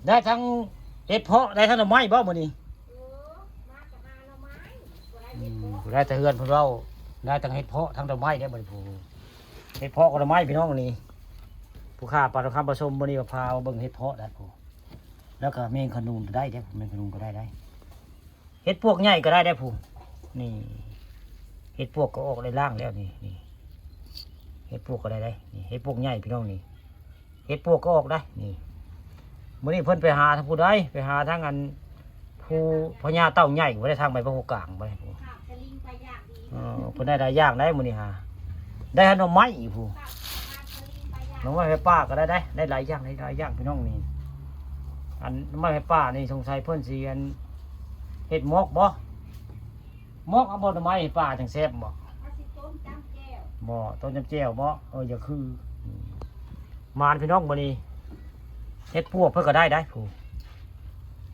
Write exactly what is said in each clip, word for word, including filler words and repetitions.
ได้ทั้งเห็ดเผาะได้ทั้งหน่อไม้บ่มื้อนี้ อืม ผู้ได้แต่เฮือนเพิ่นเว้า ได้ทั้งเห็ดเผาะทั้งหน่อไม้เด้อบัดนี้ผู้ เห็ดเผาะกับหน่อไม้พี่น้องนี่ ผู้ข้าปลาทองคำผสมมื้อนี้ก็พามาเบิ่งเห็ดเผาะได้ผู้ แล้วก็แมงขะนูนก็ได้เด้อ แมงขะนูนก็ได้ได้ เห็ดปวกใหญ่ก็ได้ได้ผู้ นี่ เห็ดปวกก็ออกได้ล่างแล้วนี่ นี่ เห็ดปวกก็ได้ได้ นี่ เห็ดปวกใหญ่พี่น้องนี่ เห็ดปวกก็ออกได้ นี่ มื้อนี้เพิ่นไปหาทางผู้ใด ไปหาทางอัน ผู้พญาเต่าใหญ่บ่ได้ทางไปพระโขกลางบ่ได้ผู้ เออ เพิ่นได้หลายอย่างได้มื้อนี้หา ได้หน่อไม้อีกผู้ หน่อไม้ไฟป่าก็ได้ได้ ได้หลายอย่าง ได้หลายอย่างพี่น้องนี่ อันหน่อไม้ไฟป่านี่สงสัยเพิ่นสิอัน เฮ็ดหมกบ่ หมกเอาบ่หน่อไม้ไฟป่าจังแซ่บบ่ เอาสิต้มจ้ำแจ่ว บ่ ต้มจ้ำแจ่วบ่ เออ อย่าคือ อืม หมานพี่น้องมื้อนี้ เห็ดปวกเพิ่นก็ได้ได้ผู้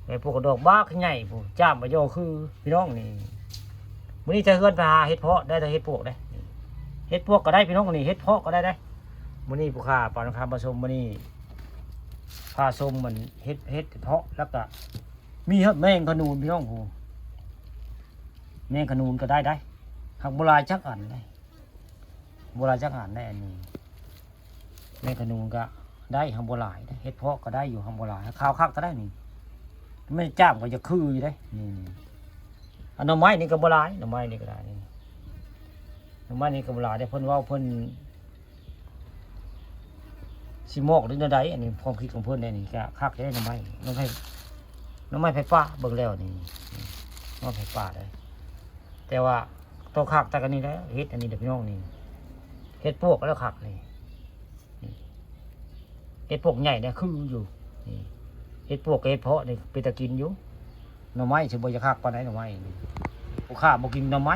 เห็ดปวกก็ดอกบักใหญ่ผู้ จ้ามบ่ย่อคือ พี่น้องนี่ มื้อนี้จะเฮือนไปหาเห็ดเผาะได้แต่เห็ดปวกได้ เห็ดปวกก็ได้พี่น้องนี่ เห็ดเผาะก็ได้ได้ มื้อนี้ผู้ข้าปลาทองคำผสมมื้อนี้ พาชมมันเห็ด เห็ดเผาะ แล้วก็มีแมงขะนูนพี่น้องผู้ แมงขะนูนก็ได้ได้ หากบ่หลายจักอันได้ บ่หลายจักอันได้อันนี้ แมงขะนูนก็ได้ หากบ่หลายได้ เห็ดเผาะก็ได้อยู่ หากบ่หลาย ข้าวคักก็ได้นี่ ไม่จ้ามก็จะคืออยู่ได้ นี่ นี่ อันหน่อไม้นี่ก็บ่หลาย หน่อไม้นี่ก็ได้นี่ หน่อไม้นี่ก็บ่หลายได้ เพิ่นเว้าเพิ่น สิหมกหรือแนวใด อันนี้ความคิดของเพิ่นได้นี่ก็คักได้หน่อไม้ หน่อไม้ หน่อไม้ไฟป่าเบิ่งแล้วนี่ หน่อไม้ไฟป่าได้ แต่ว่าตัวคักแต่กันนี่แหละ เห็ดอันนี้เด้อพี่น้องนี่ เห็ดปวกแล้วคักนี่ นี่ เห็ดปวกใหญ่เนี่ยคืออยู่ นี่ เห็ดปวกกับเห็ดเผาะนี่เป็นตากินอยู่ หน่อไม้สิบ่จะคักปานใดหน่อไม้นี่ ผู้ข้าบ่กินหน่อไม้